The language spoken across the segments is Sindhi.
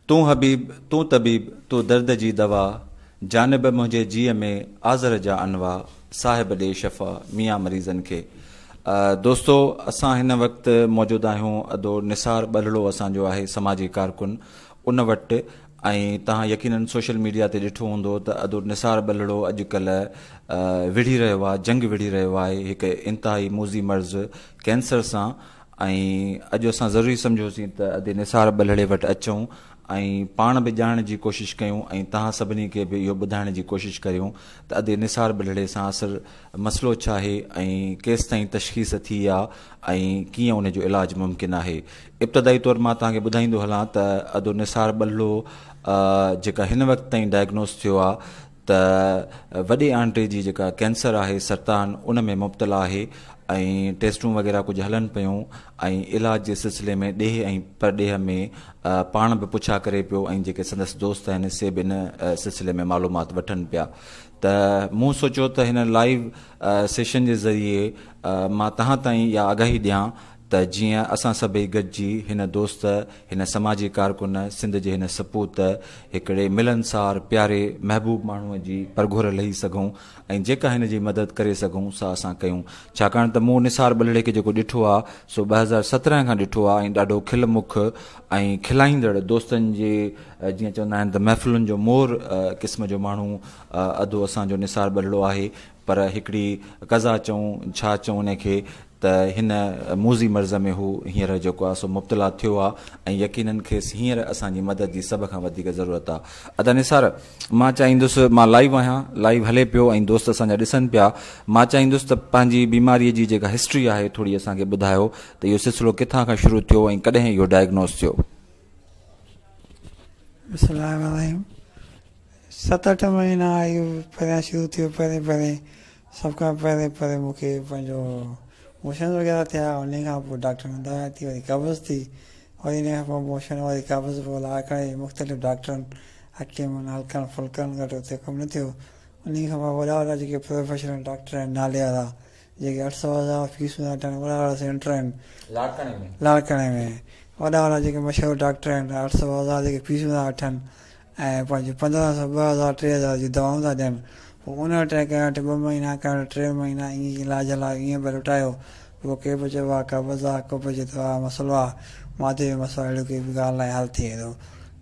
تون حبيب، تون طبيب، تو درد جي دوا، جانب منهنجي جيء ۾ آذر جا انواع، صاحب ڏي شفا، ميان مريضن کي. دوستو اسان هن وقت موجود آهيون ادو نثار ٻلهڙو اسان جو آهي سماجي ڪارڪن ان وٽ ۽ توهان يقينن سوشل ميڊيا تي ڏٺو هوندو ته ادو نثار ٻلهڙو اڄ ڪلهه وڙهي رهيو آهي جنگ وڙهي رهيو آهي هڪ انتهائي موذي مرض ڪينسر سان ۽ اڄ اسان ضروري سمجهيوسين ته ادي نثار ٻلهڙي وٽ اچون ۽ پاڻ به ڄاڻڻ جي ڪوشش ڪيون ۽ توهان سڀني کي به اهو ٻڌائڻ جي ڪوشش ڪريون ته ادي نثار ٻلهڙي سان اصل مسئلو ڇا آهي ۽ ڪيستائين تشخيص ٿي آ ۽ ڪيئن ان جو علاج ممڪن آهي. ابتدائي طور مان توهان کي ٻڌائيندو هلان ته ادو نثار ٻلهڙو جيڪا هن وقت تائين ڊائگنوز ٿيو آ ته وڏي آنٽي جي جيڪا ڪينسر آهي سرطان ان ۾ مبتلا آهي ۽ ٽيسٽون وغيره ڪجهه هلن پيون ۽ علاج جي سلسلي ۾ ڏيهه ۽ پرڏيهه ۾ پاڻ به پڇا ڪري پيو ۽ جيڪي سندس دوست آهن سي به ان سلسلي ۾ معلومات وٺن پيا ته مون سوچيو ته هن لائيو سيشن جي ذريعي مان توهان تائين اها آگاهي ڏيان ته جيئن اسان سڀئي گڏجي هن دوست، هن سماجي ڪارڪن، سنڌ جي هن سپوت، هڪڙي ملنسار، پياري، محبوب ماڻهوء جي پرگهور لهي سگهون ۽ جيڪا هن جي مدد ڪري سگهون سا اسان ڪيون. ڇاڪاڻ ته مون نثار ٻلهڙي کي جيڪو ڏٺو آ سو 2017 کان ڏٺو آ ۽ ڏاڍو کل مک ۽ کلائيندڙ دوستن جي جيئن چوندا آهن ته محفلن جو مور قسم جو ماڻهو ادو اسان جو نثار ٻلهڙو آهي پر هڪڙي قضا چئون ڇا چئون ان کي ته هن موذي مرض ۾ هو هينئر جيڪو آهي سو مبتلا ٿيو آهي ۽ يقينن کيس هينئر اسان جي مدد جي سڀ کان وڌيڪ ضرورت آهي. ادا نثار مان چاهيندس مان لائيو آهيان لائيو هلي پيو ۽ دوست اسان جا ڏسن پيا مان چاهيندس ته پنهنجي بيماري جي جيڪا هسٽري آهي ٿوري اسان کي ٻڌايو ته اهو سلسلو ڪٿان کان شروع ٿيو ۽ ڪڏهن اهو ڊائگنوز ٿيو. بسم الله الرحمن الرحيم ست اٺ مهينا اهو پهريان شروع ٿيو پهرين پهرين سڀ کان پهرين پهرين مون کي پنهنجو موشنز وغيره ٿيا انهي کان پوء ڊاڪٽرن دوا ٿي وري قبض ٿي وري انهي کان پوء موشن وري قبض پوء لاڙڪاڻي جي مختلف ڊاڪٽرن حڪيمن هلڪن ڦلڪن وٽ اتي ڪم نه ٿيو انهي کان پوء وڏا وڏا جيڪي پروفيشنل ڊاڪٽر آهن نالي وارا جيڪي اٺ سو هزار فيسون ٿا وٺن وڏا وڏا سينٽر آهن لاڙڪاڻي ۾ لاڙڪاڻي ۾ وڏا وڏا جيڪي مشهور ڊاڪٽر آهن اٺ سو هزار جيڪي فيسون ٿا وٺن ۽ پنهنجو 15 سو 2000 3000 جون دوائون ٿا ڏين پوء ان وٽ ڪنهن وٽ ٻه مهينا ڪنهن وٽ ٽي مهينا ائين علاج هلايو ائين پئي لٽايو پوء ڪي به چئبو آهي قبض آهي ڪو به چئي ٿو آهي مسئلو آهي معدي جو مسئلو اهڙيون ڪي به ڳالهه ناهي حل ٿي ويندو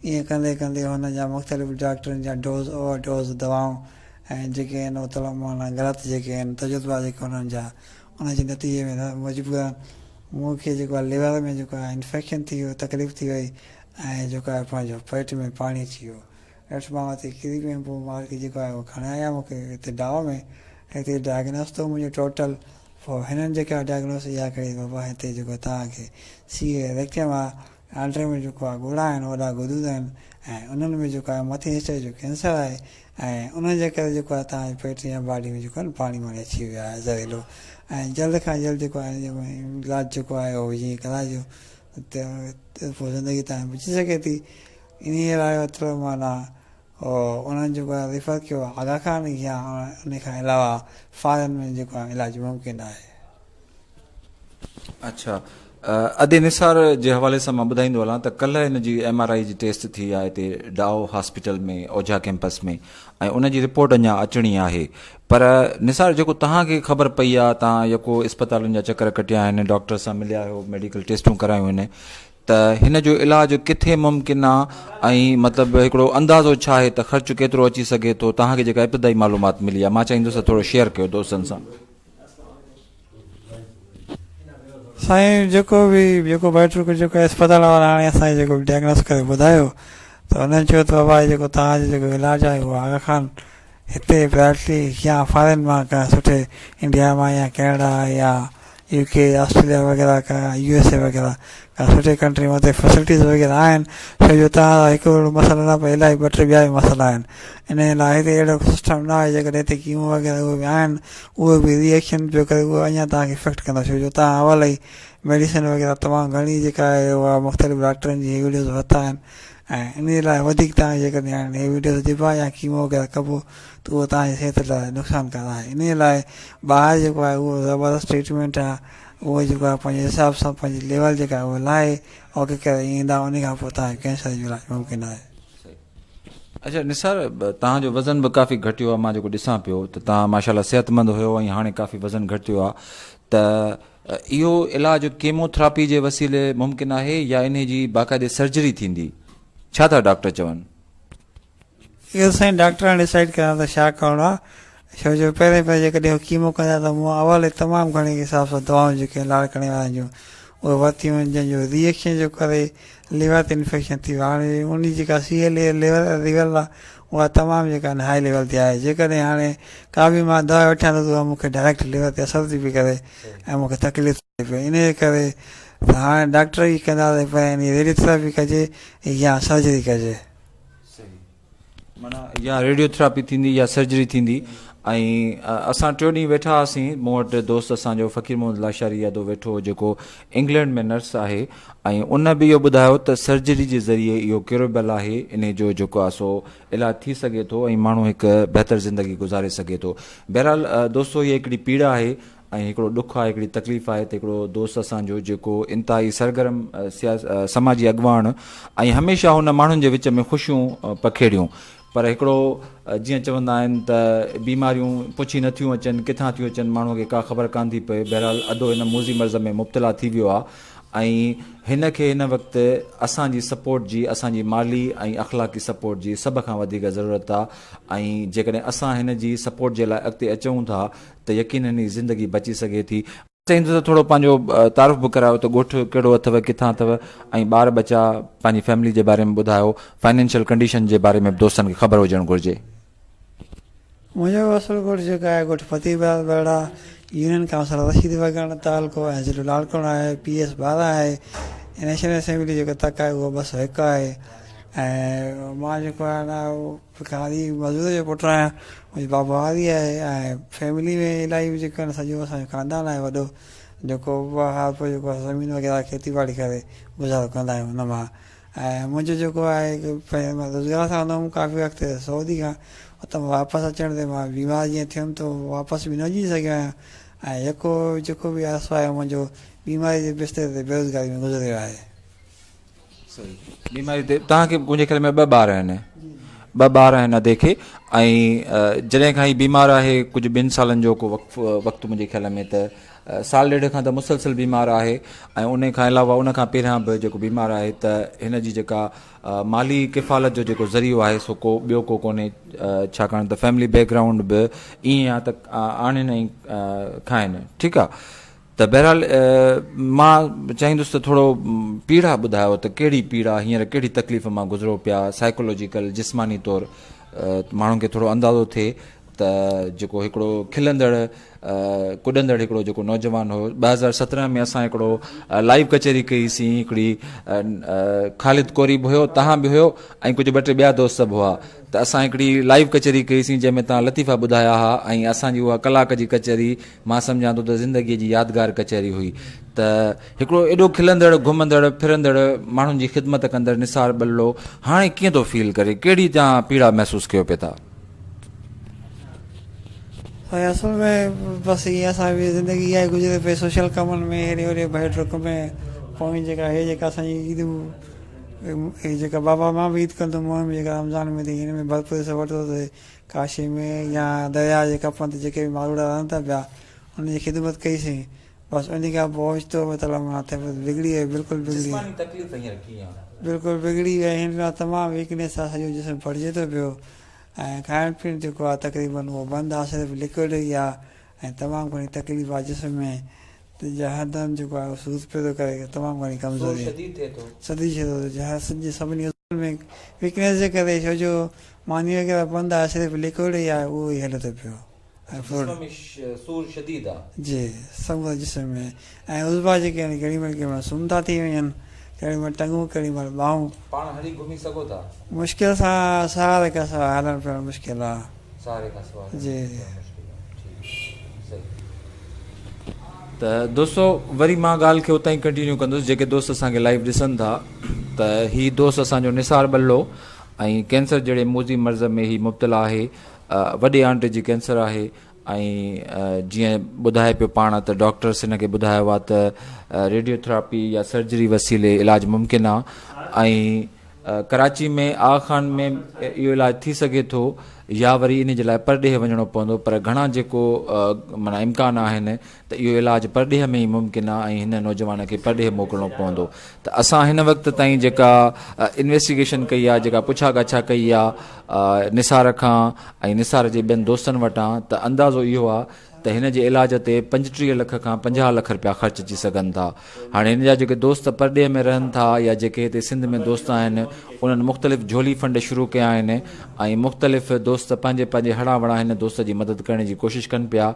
ائين ڪندي ڪندي هن جا مختلف ڊاڪٽرن جا ڊوز اوور ڊوز دوائون ۽ جيڪي آهن مطلب معنيٰ غلط جيڪي آهن تجربا جيڪي هنن جا ان جي نتيجي ۾ مجبورن مون کي جيڪو آهي ليور ۾ جيڪو آهي انفيڪشن ٿي ويو تڪليف ٿي وئي ۽ جيڪو آهي پنهنجو پيٽ ۾ پاڻي اچي ويو. نيٺ مان اتي ڪري پيم پوء مالڪ جيڪو آهي اهو کڻي آيا مون کي هتي ڊائو ۾ هتي ڊائگنوس ٿيو منهنجو ٽوٽل پوء هنن جيڪا ڊائگنوس اها ڪئي بابا هتي جيڪو توهان کي سي اي ريڪٽم آهي آنٽري ۾ جيڪو آهي ڳوڙها آهن وڏا غدود آهن ۽ انهن ۾ جيڪو آهي مٿين حصي جو ڪينسر آهي ۽ ان جي ڪري جيڪو آهي توهان جي پيٽ يا باڊي ۾ جيڪو آهي پاڻي واڻي اچي ويو آهي زهريلو ۽ جلد کان جلد جيڪو آهي علاج جيڪو آهي اهو جيئن ڪرائجو ته پوء زندگي تائين بچي سگهي ٿي. انهيء لاء مطلب معنيٰ انهن جيڪو آهي ريفر ڪيو آهي آغا خان يا ان کان علاوه فارن ۾ جيڪو آهي علاج ممڪن آهي. اڇا ادي نثار جي حوالي سان مان ٻڌائيندو هلان ته ڪلهه هن جي ايم آر I جي ٽيسٽ ٿي آهي هتي ڊائو هاسپيٽل ۾ اوجها ڪيمپس ۾ ۽ ان جي رپورٽ اڃا اچڻي آهي پر نثار جيڪو توهان کي خبر پئي آ توهان يڪو اسپتالن جا چڪر ڪٽيا آهن ڊاڪٽر سان مليا آهيو ميڊيڪل ٽيسٽون ڪرايون آهن ته هن جو علاج ڪٿي ممڪن آ ۽ مطلب هڪڙو اندازو ڇا آهي ته خرچ ڪيترو اچي سگهي ٿو توهان کي جيڪا ابتدائي معلومات ملي آ مان چاهيندس ته ٿورو شيئر ڪيو دوستن سان. سائين جيڪو به جيڪو بيٽر جيڪو اسپتال وارا هاڻي اسان کي جيڪو ڊائگنوس ڪري ٻڌايو ته انهن چيو ته بابا جيڪو توهان جو جيڪو علاج آهي اهو آغا خان هتي پرائيوٽلي يا فارين مان ڪنهن سٺي انڊيا مان يا ڪينيڊا يا يو ڪي آسٽريليا وغيره ڪا يو ايس اي وغيره ڪا سٺي ڪنٽري ۾ اتي فيسلٽيز وغيره آهن ڇو جو توهان لاء هڪ اهڙو مسئلو نه پر الائي ٻه ٽي ٻيا به مسئلا آهن انهي لاء هتي اهڙو سسٽم نه آهي جيڪڏهن هتي ڪيمو وغيره اهي به آهن اهي به ري ايڪشن پيو ڪري اهو اڃا توهان کي افيڪٽ ڪندو ڇو جو توهان اول ئي ميڊيسن وغيره تمام گهڻي جيڪا آهي اها مختلف ڊاڪٽرن جي هيوي ڊوز ورتا آهن ۽ انهي لاء وڌيڪ توهان کي جيڪڏهن هاڻي هيوي ڊوز ڏبا يا ڪيمو وغيره ڪبو ته اهو توهان جي صحت لاء نقصانڪار آهي انهي لاء ٻاهر جيڪو آهي اهو زبردست ٽريٽمينٽ آهي. اهو جيڪو آهي پنهنجي حساب سان پنهنجي ليول جيڪا آهي اهو لاهي اوڪي ڪري ايندا ان کان پوء توهان جو ڪينسر جو علاج ممڪن آهي. اڇا نثار توهان جو وزن به ڪافي گهٽيو آهي مان جيڪو ڏسان پيو ته توهان ماشاء الله صحت مند هيو ۽ هاڻي ڪافي وزن گهٽيو آهي ته اهو علاج ڪيمو ٿراپي جي وسيلي ممڪن آهي يا انهي جي باقاعدي سرجري ٿيندي ڇا ٿا ڊاڪٽر چون؟ اهو سائين ڊاڪٽرن ڊسائيڊ ڪندا ته ڇا ڪرڻو آهي ڇو جو پهرين پهرين جيڪڏهن هو ڪيمو ڪندا ته مون اول ئي تمام گهڻي حساب سان دوائون جيڪي آهن لاڙڪاڻي وارن جون اهي ورتيون آهن جنهن جو ري ايڪشن جو ڪري ليور تي انفيڪشن ٿي ويو هاڻي ان جي جيڪا سي ايل اي ليور ليول آهي اها تمام جيڪا آهن هائي ليول تي آهي جيڪڏهن هاڻي ڪا به مان دوا وٺان ٿو ته اها مون کي ڊائريڪٽ ليور تي اثر ٿي پئي ڪري ۽ مون کي تڪليف ٿي پئي انهي ڪري ته هاڻي ڊاڪٽر ئي ڪندا ته پهرين ان جي ريڊيو ٿراپي ڪجي يا سرجري ڪجي. معنيٰ يا ريڊيو ٿراپي ٿيندي يا سرجري ٿيندي ۽ اسان ٽيون ڏينهن ويٺا هئاسين مون وٽ دوست اسان جو فقير محمد لاشاري يادو ويٺو هو جيڪو انگلينڊ ۾ نرس آهي ۽ ان به اهو ٻڌايو ته سرجري جي ذريعي اهو ڪيوريبل آهي انهي جو جيڪو آهي سو علاج ٿي سگهي ٿو ۽ ماڻهو هڪ بهتر زندگي گذاري سگهي ٿو بهرحال دوستو هي هڪڙي پيڙا آهي ۽ هڪڙو ڏک آهي هڪڙي تڪليف آهي ته هڪڙو دوست اسان جو جيڪو انتهائي سرگرم سماجي اڳواڻ ۽ هميشه هن ماڻهن جي وچ ۾ خوشيون پکيڙيون پر هڪڙو جيئن چوندا آهن ته بيماريون پڇي نٿيون اچن ڪٿان ٿيون اچن ماڻهو کي ڪا خبر ڪانه ٿي پئي بهرحال ادو هن موذي مرض ۾ مبتلا ٿي ويو آهي ۽ هن کي هن وقت اسان جي سپورٽ جي اسان جي مالي ۽ اخلاقي سپورٽ جي سڀ کان وڌيڪ ضرورت آهي ۽ جيڪڏهن اسان هن جي سپورٽ جي لاء اڳتي اچون ٿا ته يقينن هي زندگي بچي سگهي ٿي. چاهيندس ته ٿورو پنهنجو تعارف به ڪرايو ته ڳوٺ ڪهڙو اٿو ڪٿان اٿو ۽ ٻار ٻچا پنهنجي فيملي جي باري ۾ ٻڌايو فائنينشل ڪنڊيشن جي باري ۾ به دوستن کي خبر هجڻ گهرجي. منهنجو اصل ڳوٺ جيڪو آهي ڳوٺ فتح بلال ٻرڙا يونين ڪائونسل رشيد وڳڻ تعلقو ۽ ضلعو لاڙڪاڻو آهي پي ايس 12 آهي نيشنل اسيمبلي جيڪو تڪ آهي اهو 201 آهي ۽ مان جيڪو آهي نه هاري مزور جو پٽ آهيان منهنجو بابو هاري آهي ۽ فيملي ۾ الاهي جيڪو آهي سڄو اسان جو خاندان آهي وڏو جيڪو هارپو جيڪو آهي زمين وغيره کيتي ٻاڙي ڪري گذارو ڪندا آهيون ان مان ۽ منهنجو جيڪو آهي پهرين مان روزگار سان هوندو هوم ڪافي وقت سعودي کان اتان واپس اچڻ تي مان بيمار جيئن ٿيم ته واپس به نه وڃي سگهيو آهيان ۽ يڪو جيڪو به عرصو آهي منهنجو بيماري جي بستري تي بيروزگاري ۾ گذريو آهي. صحيح بيماري تي توهان کي منهنجي خيال ۾ ٻه ٻار آهن ٻه ٻار آهن ادي کي ۽ جڏهن کان هي بيمار آهي ڪجهه ٻن سالن جو ڪو وقف وقت منهنجي خيال ۾ ته سال ڏيڍ کان ته مسلسل بيمار آهي ۽ ان کان علاوه ان کان پهريان به جيڪو بيمار آهي ته هن جي جيڪا مالي ڪفالت جو جيڪو ذريعو آهي سو ڪو ٻيو ڪو ڪونهي ڇاڪاڻ ته فيملي بيڪ گرائونڊ به ائين آهي ته آڻين ۽ کائن ٺيڪ آهي ته بهرحال مان چاهيندس ته ٿورو پيڙا ٻڌايو ته ڪهڙي پيڙا هينئر ڪهڙي تڪليف مان گذرو پيا سائيڪولوجيڪل جسماني طور ماڻهن کي ٿورو اندازو ٿئي ته جيڪو هڪڙو کلندڙ ڪڏندڙ هڪڙو جيڪو نوجوان هو 2017 ۾ اسان هڪڙو لائيو ڪچهري ڪئي سين هڪڙي خالد ڪوري به هيو تهان به هيو ۽ ڪجهه ٻه ٽي ٻيا دوست به هئا ته اسان هڪڙي لائيو ڪچهري ڪئي سين جنهن ۾ تهان لطيفا ٻڌايا ها ۽ اسان جي اها ڪلاڪ جي ڪچهري مان سمجهان ٿو ته زندگيء جي يادگار ڪچهري هئي ته هڪڙو ايڏو کلندڙ، گهمندڙ، ڦرندڙ، ماڻهن جي خدمت ڪندڙ نثار ٻلڙو هاڻي ڪيئن ٿو فيل ڪري؟ ڪهڙي توهان پيڙا محسوس ڪيو پئي ٿا؟ سائين اصل ۾ بس ائين اسان جي زندگي اها ئي گذري پئي سوشل ڪمن ۾ هيڏي هوڏي ڀئي ڊڪ ۾ پوين جيڪا هي جيڪا اسان جي عيد هي جيڪا بابا مان به عيد ڪندو هوم جيڪا رمضان ۾ ٿي هن ۾ ڀرپور حصو ورتو ته ڪاشي ۾ يا درياء جي ڪپن تي جيڪي به ماروئڙا رهن ٿا پيا انهن جي خدمت ڪئي سين بس انهي کان پوء اوچتو مطلب معنيٰ طبيعت بگڙي وئي بلڪل بگڙي جسماني تڪليف هينئر ڪيئن آ؟ بلڪل بگڙي وئي هن مهل تمام ويڪنيس آ سڄو جسم ڦٽجي ٿو پيو ۽ کائڻ پيئڻ جيڪو آ تقريبن اهو بند آ صرف لڪوئڊ ئي آ ۽ تمام گهڻي تڪليف آ جسم ۾ ته هردم جيڪو آ اهو سور پيو ٿو ڪري تمام گهڻي سور ڪمزوري شديد ٿئي ٿو. شديد ٿئي ٿو سڄي سڀني ۾ ويڪنيس جي ڪري ڇو جو ماني وغيره بند آهي صرف لڪوئڊ ئي آهي اهو ئي هلي ٿو پيو ۽ فروٽ جسم ۾ سور شديد آ. جي سمورو جسم ۾ ۽ عضوا جيڪي آهن ڪهڙي مهل ڪهڙي مهل سم ٿا ٿي وڃن ڪهڙي مهل ٽنگون ڪهڙي مهل ٻانهون. پاڻ هلي گهمي سگهو ٿا؟ مشڪل سان سهاري کان سواء هلڻ ڦرڻ مشڪل آ. سهاري کان سواء هلڻ جي. ڦرڻ مشڪل آ ٺيڪ صحيح. ته دوستو وري مان ڳالهه کي اتان ئي ڪنٽينيو ڪندس جيڪي دوست اسان کي لائيو ڏسن ٿا ته هي دوست اسان جو نثار ٻلو ۽ ڪينسر جهڙي موذي مرض ۾ هي مبتلا آهي وڏي آنٽ جي ڪينسر آهي ۽ جيئن ٻڌائي پيو پاڻ ته ڊاڪٽرس هن کي ٻڌايو آهي ته ريڊيو ٿراپي يا سرجري وسيلي علاج ممڪن آهي ۽ ڪراچي ۾ آغا خان ۾ اهو علاج ٿي سگهي ٿو يا وري ان جي لاء پرڏيهه وڃڻو پوندو پر گهڻا جيڪو معنيٰ امڪان آهن ته اهو علاج پرڏيهه ۾ ئي ممڪن آهي ۽ هن نوجوان کي پرڏيهه موڪلڻو پوندو ته اسان هن وقت تائين جيڪا انويسٽيگيشن ڪئي آهي جيڪا پڇا ڳاڇا ڪئي آهي نثار کان ۽ نثار جي ٻين دوستن وٽان ته اندازو اهو آهي ته هن جي علاج تي 35 لک کان 50 لک رپيا خرچ اچي سگهن ٿا هاڻي هن جا جيڪي دوست پرڏيهه ۾ رهن ٿا يا جيڪي هتي سنڌ ۾ دوست آهن انهن مختلف جهولي فنڊ شروع ڪيا آهن ۽ مختلف دوست پنهنجي پنهنجي هڙان وڙان هن دوست جي مدد ڪرڻ جي ڪوشش ڪن پيا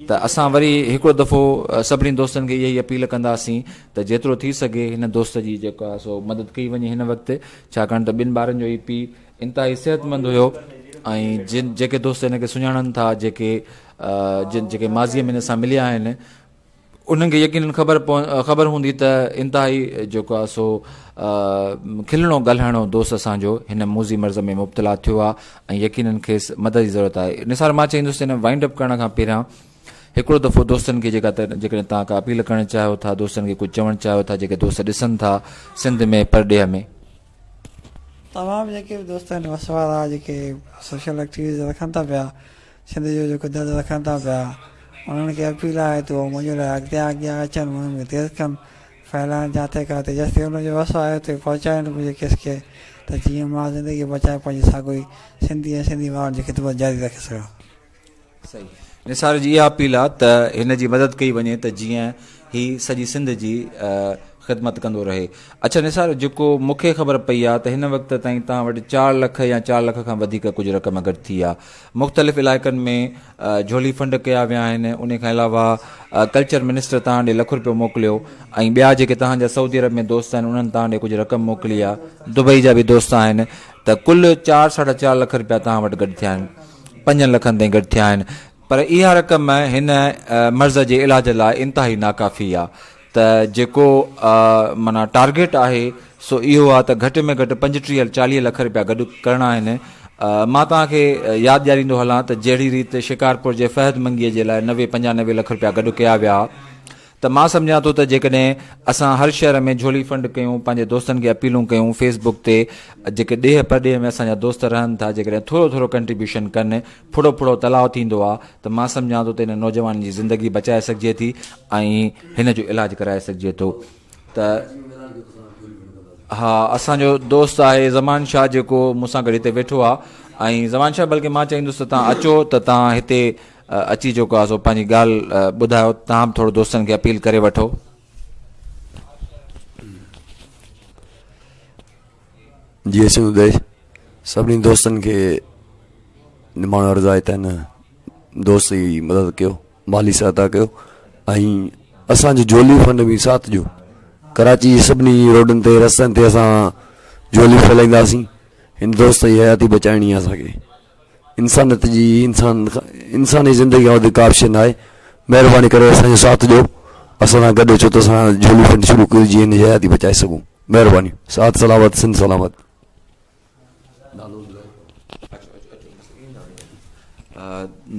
ته اسان وري هڪڙو دفعو سڀني دوستن کي اها ئي اپيل ڪنداسين ته جيترو ٿي سگهي هن دوست جي جيڪو آهي سو مدد ڪئي وڃي هن وقت ڇاڪاڻ ته ٻن ٻارن جو هي پيء انتهائي صحتمند هيو ۽ جن جيڪي دوست هن کي سڃاڻن ٿا جيڪي جن جيڪي ماضيء ۾ هن سان مليا آهن انهن کي يقينن خبر خبر هوندي ته انتهائي جيڪو آهي سو کلڻو ڳالهائڻو دوست اسان جو هن موذي مرض ۾ مبتلا ٿيو آهي ۽ يقينن کيس مدد جي ضرورت آهي. نثار مان چاهيندس ته هن وائنڊ اپ ڪرڻ کان پهريان هڪڙو دفعو دوستن کي جيڪا جيڪڏهن توهان ڪا اپيل ڪرڻ چاهيو ٿا دوستن کي ڪجهه چوڻ چاهيو ٿا جيڪي دوست ڏسن ٿا سنڌ ۾ پرڏيهه ۾. تمام جيڪي به دوست آهن وس وارا جيڪي سوشل ايڪٽيوٽيز رکن ٿا پيا سنڌ جو جيڪو درد رکن ٿا پيا انهن کي اپيل آهي ته اهو منهنجي لاء اڳتي اڳيان اچن مهم کي تيز ڪن ڦهلائن جاتي ڪاتي جيستائين انهن جو وس آهي اتي پهچائن منهنجي ڪيس کي ته جيئن مان زندگي بچائي پنهنجي ساڳيو ئي سنڌي ۽ سنڌي ماڻهن جي خدمت جاري رکي سگهان. صحيح نثار جي اها اپيل آ ته هن جي مدد ڪئي وڃي ته جيئن هي سڄي سنڌ جي خدمت ڪندو رهي. اڇا نثار جيڪو مون کي خبر پئي آ ته هن وقت تائين توهان وٽ چار لک يا چار لک کان وڌيڪ ڪجهه رقم گڏ ٿي آ. مختلف علائقن ۾ جهولي فنڊ ڪيا ويا آهن ان کان علاوه ڪلچر منسٽر توهان ڏي لک روپيو موڪليو ۽ ٻيا جيڪي توهان جا سعودي عرب ۾ دوست آهن انهن توهان ڏي ڪجهه رقم موڪلي آ دبئي جا به دوست آهن ته ڪل چار ساڍا چار لک روپيا توهان وٽ گڏ ٿيا آهن پنجن لکن تائين گڏ ٿيا آهن پر اها رقم هن مرض جي علاج لاء انتهائي ناڪافي آ ته جيڪو معنيٰ ٽارگيٽ آهي سو اهو آ ته گهٽ ۾ گهٽ 35 40 لک رپيا گڏ ڪرڻا آهن. مان توهان کي ياد ڏياريندو هلان ته جهڙي ريت شڪارپور جي فهد منگيء جي لاء 90 95 لک رپيا گڏ ڪيا ويا ته مان سمجهان ٿو ته جيڪڏهن اسان هر شهر ۾ جهولي فنڊ ڪيون پنهنجي دوستن کي اپيلون ڪيون فيس بڪ تي جيڪي ڏيهه پرڏيهه ۾ اسان جا دوست رهن ٿا جيڪڏهن ٿورو ٿورو ڪنٽريبيوشن ڪن ڦڙو ڦڙو تلاء ٿيندو آ ته مان سمجهان ٿو ته هن نوجوان جي زندگي بچائي سگهجي ٿي ۽ هن جو علاج ڪرائي سگهجي ٿو ته ها اسان جو دوست آهي زمان شاهه جيڪو مون سان گڏ هتي ويٺو آ ۽ زمان شاهه بلڪه مان چاهيندس ته تان اچو ته تان هتي اچي جيڪو آ سو پنهنجي ڳالهه ٻڌايو تان به ٿورو دوستن کي اپيل ڪري وٺو. جيئي سنڌو ديش سڀني دوستن کي نماڻو عرض آهي ته هن دوست جي مدد ڪيو مالي سهائتا ڪيو ۽ اسان جو جهولي فنڊ به ساٿ ڏيو ڪراچي جي سڀني روڊن تي رستن تي اسان جهولي ڦهلائينداسين هن دوست جي حياتي بچائڻي آهي اسان کي انسانيت جي انسان انساني زندگي کان وڌيڪ ڪا به شيء ناهي مهرباني ڪري اسان جو ساٿ ڏيو اسان سان گڏ اچو ته اسان جهولي فنڊ شروع ڪيو جيئن هن جي حياتي بچائي سگهون مهرباني ساٿ سلامت سنڌ سلامت.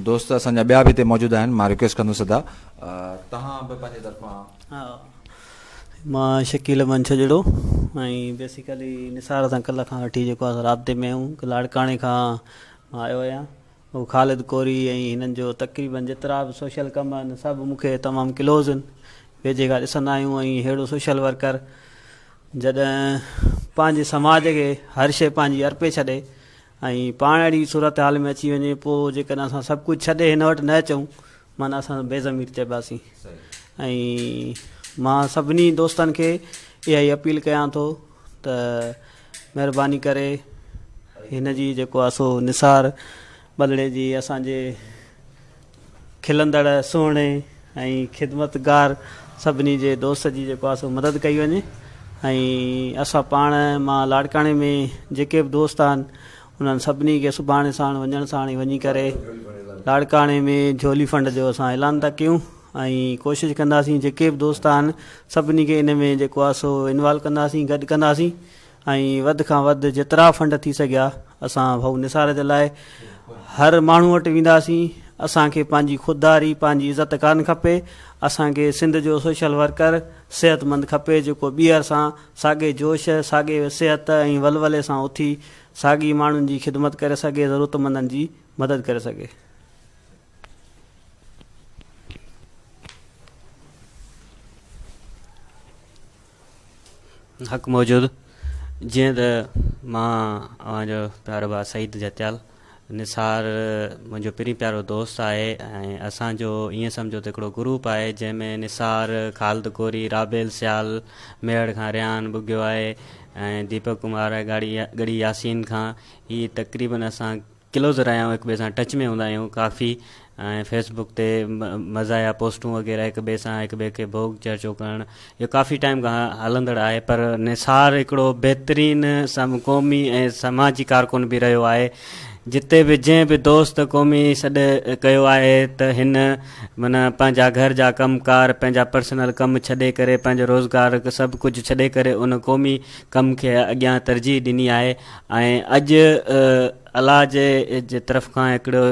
دوست اسان جا ٻيا به هتي موجود آهن مان ريڪويسٽ ڪندس ادا توهان به پنهنجي طرفان. مان شڪيل احمد ڇڄڙو ۽ بيسيڪلي نثار سان ڪلهه کان وٺي جيڪو آهي رابطي ۾ آهيون لاڙڪاڻي کان مان آيو آهيان هو خالد ڪوري ۽ هنن جو تقريبن جيترا به سوشل ڪم آهن سڀ مون کي تمام ڪلوز آهن ويجهي کان ڏسندا آهيون ۽ ههڙو سوشل ورڪر جڏهن پنهنجي سماج کي هر شيء پنهنجي ارپي ڇڏي ۽ پاڻ اهڙي صورتحال ۾ اچي وڃي پوء جيڪڏهن اسان سڀ ڪجهه ڇڏي هن وٽ نه اچون معنيٰ اسان بي ضمير چئباسين ۽ مان سڀني دوستن کي اها ئي اپيل ڪيان ٿو ته مهرباني ڪري هن جي جيڪو آهي سو نثار ٻلڙي جي اسان جي کلندڙ سهڻي ۽ خدمتگار سڀني جي دوست جي جيڪو آهي سو مدد ڪئي وڃي ۽ اسان پاڻ مان لاڙڪاڻي ۾ جيڪي به دوست آهن انهن سڀني کي سڀاڻي ساڻ وڃڻ ساڻ ئي وڃي ڪري لاڙڪاڻي ۾ جهولي فنڊ جو اسان اعلان ٿا ڪيون ۽ ڪوشش ڪنداسين جيڪي به دوست آهن سڀني کي ان ۾ جيڪو آهي سو انوالو ڪنداسين گڏ ڪنداسين ۽ وڌ کان وڌ جيترا فنڊ ٿي سگهيا اسان ڀائو نثار جي لاء هر ماڻهو وٽ وينداسين اسان کي پنهنجي خودداري پنهنجي عزت ڪانه کپي اسان کي سنڌ جو سوشل ورڪر صحت مند کپي جيڪو ٻيهر سان ساڳي جوش ساڳي صحت ۽ ولولي سان اٿي ساڳي ماڻهن جي خدمت ڪري سگهي ضرورتمندن جي مدد ڪري سگهي. حق موجود جيئن ته مان اوهان جو پيارو ڀاء سعيد جتيال نثار منهنجو پرين پيارو دوست آهي ۽ اسان جو ائين سمجهو ته هڪڙو گروپ آهي جنهن ۾ نثار خالد ڪوري رابيل سيال ميهڙ کان ريحان ٻگهيو آهي ۽ ديپڪ ڪمار آهي ڳاڙي ڳڙهي ياسين کان هي تقريبن اسان ڪلوز رهيا آهيون هڪ ٻئي سان ٽچ ۾ هوندا آهيون ڪافي ۽ فيس بڪ تي مزاحيه پوسٽون وغيره هڪ ٻئي سان هڪ ٻئي کي ڀوڳ چرچو ڪرڻ اهو ڪافي ٽائيم کان هلندڙ آهي پر نثار هڪڙو بهترين قومي ۽ سماجي ڪارڪن به رهيو آهي جتي به جنهن به دوست قومي سڏ ڪيو آهي ته هن معنيٰ پنهنجا گهر جا ڪم ڪار پنهنجا پرسنل ڪم ڇڏي ڪري پنهنجو روزگار سڀ ڪجهه ڇڏي ڪري ان قومي ڪم کي اڳيان ترجيح ڏني آهي ۽ اڄ الله جي جي طرف کان هڪڙو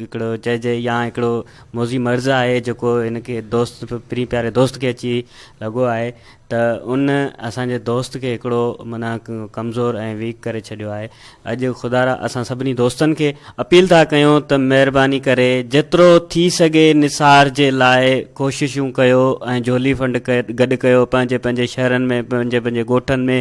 هڪڙو چئجي يا هڪڙو موذي مرض آهي جيڪو هن کي دوست پرين پياري دوست کي اچي لڳو آهي ته ان اسان جي دوست کي هڪڙو معنيٰ ڪمزور ۽ ويڪ ڪري ڇڏيو آهي اڄ خدارا اسان سڀني دوستن کي اپيل ٿا ڪيون ته مهرباني ڪري جيترو ٿي سگهي نثار جي لاء ڪوششون ڪيو ۽ جهولي فنڊ گڏ ڪيو پنهنجي پنهنجي شهرن ۾ پنهنجي پنهنجي ڳوٺن ۾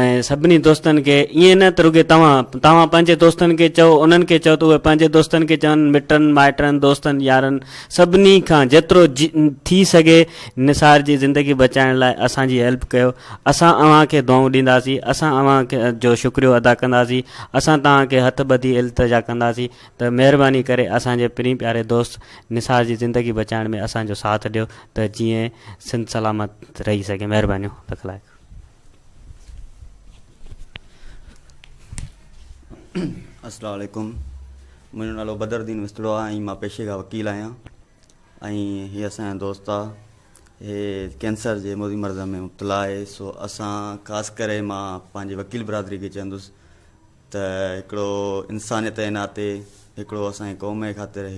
۽ سڀني دوستن کي ائين نه ته رڳي توهان توهان پنهنجي دوستن کي چئو انهن کي چئو ته اهي پنهنجي دوستن کي چون مٽن مائٽن دوستن يارن سڀني کان جيترو ٿي سگهي نثار جي زندگي بچائڻ لاء اسان جي هيلپ ڪيو اسان اوهان کي دعائون ڏينداسين اسان اوهان جو شڪريو ادا ڪنداسين اسان توهان کي هٿ ٻڌي التجا ڪنداسين ته مهرباني ڪري اسان جي پرين پياري دوست نثار جي زندگي بچائڻ ۾ اسان جو ساٿ ڏيو ته جيئن سنڌ سلامت رهي سگهي مهربانيون لک لائق. السلام عليڪم منهنجو نالو بدر الدين وسطڙو آهي ۽ مان پيشي کان وڪيل آهيان ۽ هي اسان جو دوست آهي هي ڪينسر جي موذي مرض ۾ مبتلا آهي سو اسان خاص ڪري مان پنهنجي وڪيل برادري کي چوندس ته هڪڙو انسانيت جي ناتي هڪڙو اسان جي قوم جي خاطر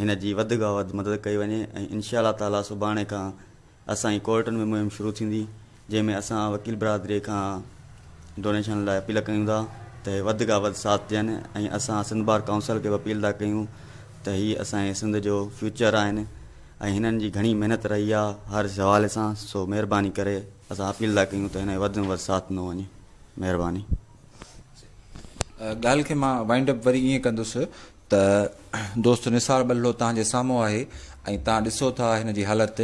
هن جي وڌ کان وڌ مدد ڪئي وڃي ۽ انشاء الله تعالي سڀاڻي کان اسان جي ڪورٽن ۾ مهم شروع ٿيندي جنهن ۾ اسان وڪيل برادري کان ڊونيشن لاء اپيل ڪيون ٿا ته هي وڌ کان وڌ ساٿ ڏين ۽ اسان سنڌ بار ڪائونسل کي به اپيل ٿا ڪيون ته هي اسان جي سنڌ جو فيوچر آهن ۽ هنن جي گهڻي محنت رهي آهي هر حوالي سان سو مهرباني ڪري اسان اپيل ٿا ڪيون ته هن کي وڌ ۾ وڌ ساٿ ڏنو وڃي مهرباني. ڳالهه کي مان وائنڊ اپ وري ائين ڪندس ته دوست نثار ٻلهڙو توهان جي سامهون آهي ۽ توهان ڏسو ٿا هن جي حالت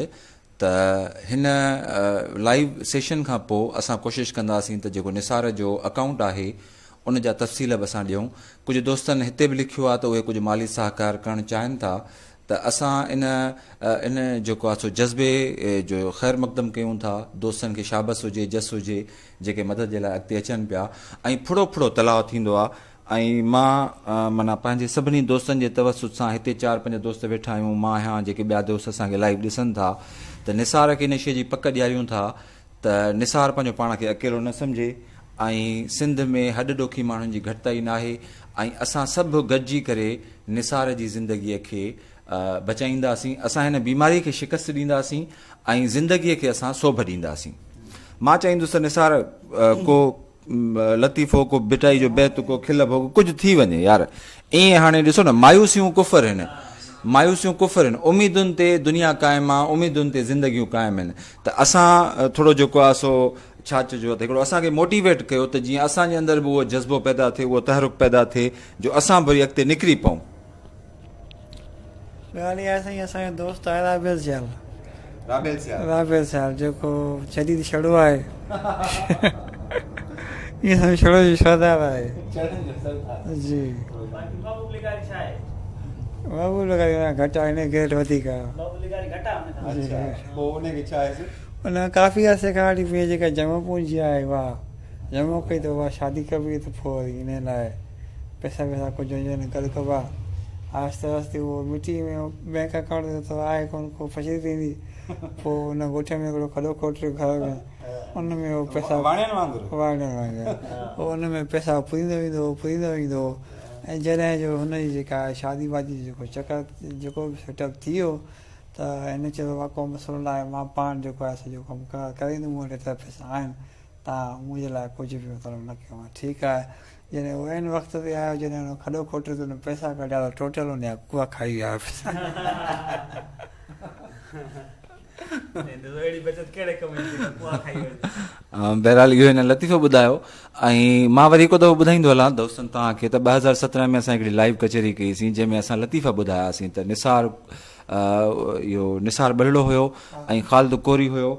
ته هن لائيو سيشن کان پوء اسان ڪوشش ڪنداسين ته جيڪو نثار جو اڪائونٽ آهي ان جا تفصيل به اسان ڏيون ڪجهه دوستن هتي به لکيو آهي ته اهي ڪجهه مالي سهڪار ڪرڻ چاهين ٿا ته اسان ان ان جيڪو آهي سو جذبي جو خير مقدم ڪيون ٿا دوستن کي شابس هجي جس هجي جيڪي مدد جي لاء اڳتي اچن پيا ۽ ڦڙو ڦڙو تلاء ٿيندو آهي ۽ مان معنيٰ پنهنجي سڀني دوستن جي توسط سان هتي چار پنج دوست ويٺا آهيون مان آهيان جيڪي ٻيا دوست اسان کي لائيو ڏسن ٿا ته نثار کي ان شيء جي پڪ ڏياريون ٿا ته نثار پنهنجو پاڻ کي اڪيلو نه سمجهي ۽ سنڌ ۾ هڏ ڏوکي ماڻهن جي گهٽتائي ناهي ۽ اسان سڀ گڏجي ڪري نثار جي زندگيء کي بچائينداسين اسان هن بيماري کي شڪست ڏينداسين ۽ زندگيء کي اسان سوڀ ڏينداسين مان چاهيندس ته نثار ڪو لطيفو ڪو ڀٽائي جو بيت ڪو کل ڀوڳ ڪجهه ٿي وڃي يار ائين هاڻي ڏسو نه مايوسيون ڪفر هن مايوسيون ڪفر هن اميدن تي دنيا قائم آ اميدن تي زندگيون قائم آهن ته اسان ٿورو جيڪو آ سو ڇا چئجو ته هڪڙو اسان کي موٽيويٽ ڪيو ته جيئن اسان جي اندر به اهو جذبو پيدا ٿئي اهو تحرڪ پيدا ٿئي جو اسان به وري اڳتي نڪري پئون. ڳالهه اها آهي سائين اسان جو دوست آهي رابيل سيال رابيل سيال رابيل سيال جيڪو شديد شڙو آهي ائين سمجھ شڙو جو سردار آهي جي محبوب لغاري گهٽ آهي ان گريڊ وڌيڪ آهي ان ڪافي عرصي کان وٺي پنهنجي جيڪا جمع پونجي آهي اها جمع ڪئي ته اها شادي ڪبي ته پوء وري ان لاء پئسا وئسا ڪجهه هجن گڏ ڪبا. آهستي آهستي اهو مٽي ۾ بئنڪ اڪائونٽ ته آهي ڪونه ڪو ڦسي ٿيندي. پوء ان ڳوٺ ۾ هڪڙو کڏو کوٽيو گهر ۾ ان ۾ اهو پئسا واڻين وانگر واڻين وانگر پوء ان ۾ پئسا پوريندو ويندو هو پوريندو ويندو هو ۽ جڏهن جو هن جي جيڪا شادي وادي جو جيڪو چڪر جيڪو به سيٽ اپ ٿي ويو ته هن چيو بابا ڪو مسئلو ناهي مان پاڻ جيڪو آهي سڄو ڪم ڪري ايندم مون وٽ ايترا پئسا آهن توهان منهنجي لاء ڪجهه به مطلب نه ڪيو مان ٺيڪ آهي جڏهن هو عين وقت تي آيو جڏهن هن کڏو کوٽيو ته هن پئسا ڪڍيا ته ٽوٽل هن جا ڪوئا کائي ويا پئسا. بهرحال اهو هن لطيفو ٻڌايو ۽ مان وري هڪ دفعو ٻڌائيندو هلان دوستن توهان کي ته 2017 ۾ اسان هڪڙي لائيو ڪچهري ڪئي سين جنهن ۾ اسان لطيفا ٻڌاياسين ته نثار اهو نثار ٻلڙو هيو ۽ خالد ڪوري هيو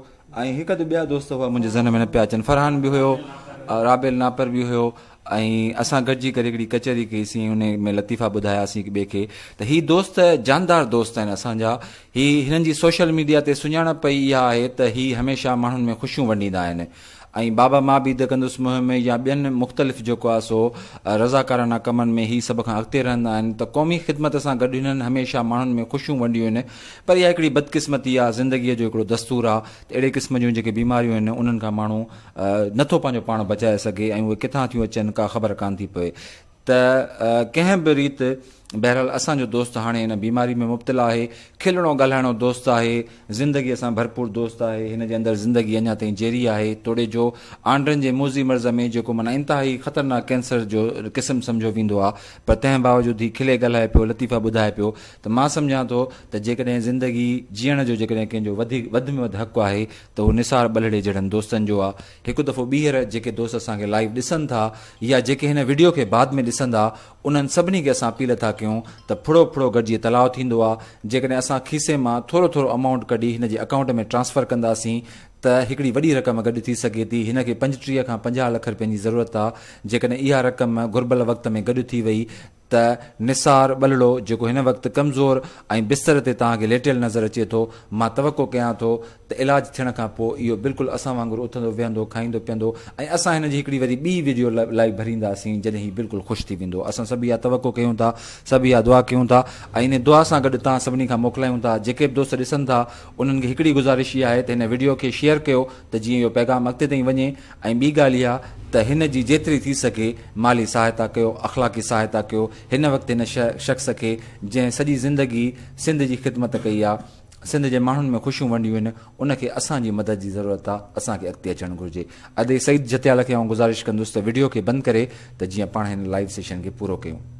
۽ هڪ اڌ ٻيا دوست هئا منهنجي ذهن ۾ نه پيا اچن فرحان به هيو رابيل ناپر به هيو ۽ اسان گڏجي ڪري هڪڙي ڪچهري ڪئي سين ان ۾ لطيفا ٻڌاياسين هڪ ٻئي کي ته هي دوست جاندار دوست آهن اسان جا هي هنن جي سوشل ميڊيا تي سڃاڻپ ئي اها آهي ته هي هميشه ماڻهن ۾ خوشيون ونڊيندا آهن ۽ بابا مان به عيد ڪندس مهم يا ٻين مختلف جيڪو آهي سو رضاڪارانه ڪمن ۾ هي سڀ کان اڳتي رهندا آهن ته قومي خدمت سان گڏ هنن هميشه ماڻهن ۾ خوشيون ونڊيون آهن پر اها هڪڙي بدقسمتي آهي زندگيء جو هڪڙو دستور آهي ته اهڙي قسم جون جيڪي بيماريون آهن انهن کان ماڻهو نٿو پنهنجو پاڻ بچائي سگهي ۽ اهي ڪٿان ٿيون اچن ڪا خبر ڪانه ٿي پوي ته ڪنهن به ريت بهرحال اسان جو دوست هاڻي ان بيماري ۾ مبتلا آهي کلڻو ڳالهائڻو دوست آهي زندگي سان ڀرپور دوست آهي هن جي اندر زندگي اڃا تائين جيري آهي توڙي جو آنڊن جي موذي مرض ۾ جيڪو معنيٰ انتهائي خطرناڪ ڪينسر جو قسم سمجهيو ويندو آهي پر تنهن باوجود هي کلي ڳالهائي پيو لطيفا ٻڌائي پيو ته مان سمجهان ٿو ته جيڪڏهن زندگي جيئڻ جو جيڪڏهن ڪنهن جو وڌيڪ وڌ ۾ وڌ حق آهي ته اهو نثار ٻلهڙي جهڙن دوستن جو آ. هڪ دفعو ٻيهر جيڪي دوست اسان کي لائيو ڏسن ٿا يا جيڪي هن وڊيو کي بعد ۾ ڏسندا انهن سڀني کي اسان اپيل ٿا ڪيون ته ڦڙو ڦڙو گڏجي تلاء ٿيندو آ جيڪڏهن اسان کيسي مان ٿورو ٿورو امائونٽ ڪڍي هن جي اڪائونٽ ۾ ٽرانسفر ڪنداسين ته هڪڙي وڏي رقم گڏ ٿي سگهي ٿي هن کي 35 کان 50 لک رپين جي ضرورت آ جيڪڏهن اها رقم گهربل وقت ۾ گڏ ٿي وئي ته نثار ٻلڙو جيڪو هن وقت ڪمزور ۽ بستر تي توهان کي ليٽيل نظر اچي ٿو، مان توقع ڪيان ٿو ته علاج ٿيڻ کان پوء اهو بلڪل اسان وانگر اٿندو ويهندو، کائيندو پيئندو ۽ اسان هن جي هڪڙي وري ٻي وڊيو لائيو ڀرينداسين جڏهن هي بلڪل خوش ٿي ويندو. اسان سڀ اها توقع ڪيون ٿا، سڀ اها دعا ڪيون ٿا ۽ انهي دعا سان گڏ توهان سڀني کان موڪلايون ٿا. جيڪي به دوست ڏسن ٿا انهن کي هڪڙي گذارش اها آهي ته هن وڊيو کي شيئر ڪيو ته جيئن اهو پيغام اڳتي تائين وڃي ۽ ٻي ڳالهه اها ته هن جي جيتري ٿي سگهي مالي سهائتا ڪيو، اخلاقي سهائتا ڪيو، هن وقت هن شخص کي جنهن سڄي زندگي سنڌ جي خدمت ڪئي آ، سنڌ جي ماڻهن ۾ خوشيون ونڊيون آهن، ان کي اسان جي مدد جي ضرورت آ، اسان کي اڳتي اچڻ گهرجي. ادي سعيد جتيال کي آئون گذارش ڪندس ته وڊيو کي بند ڪري ته جيئن پاڻ هن لائيو سيشن کي پورو ڪيون.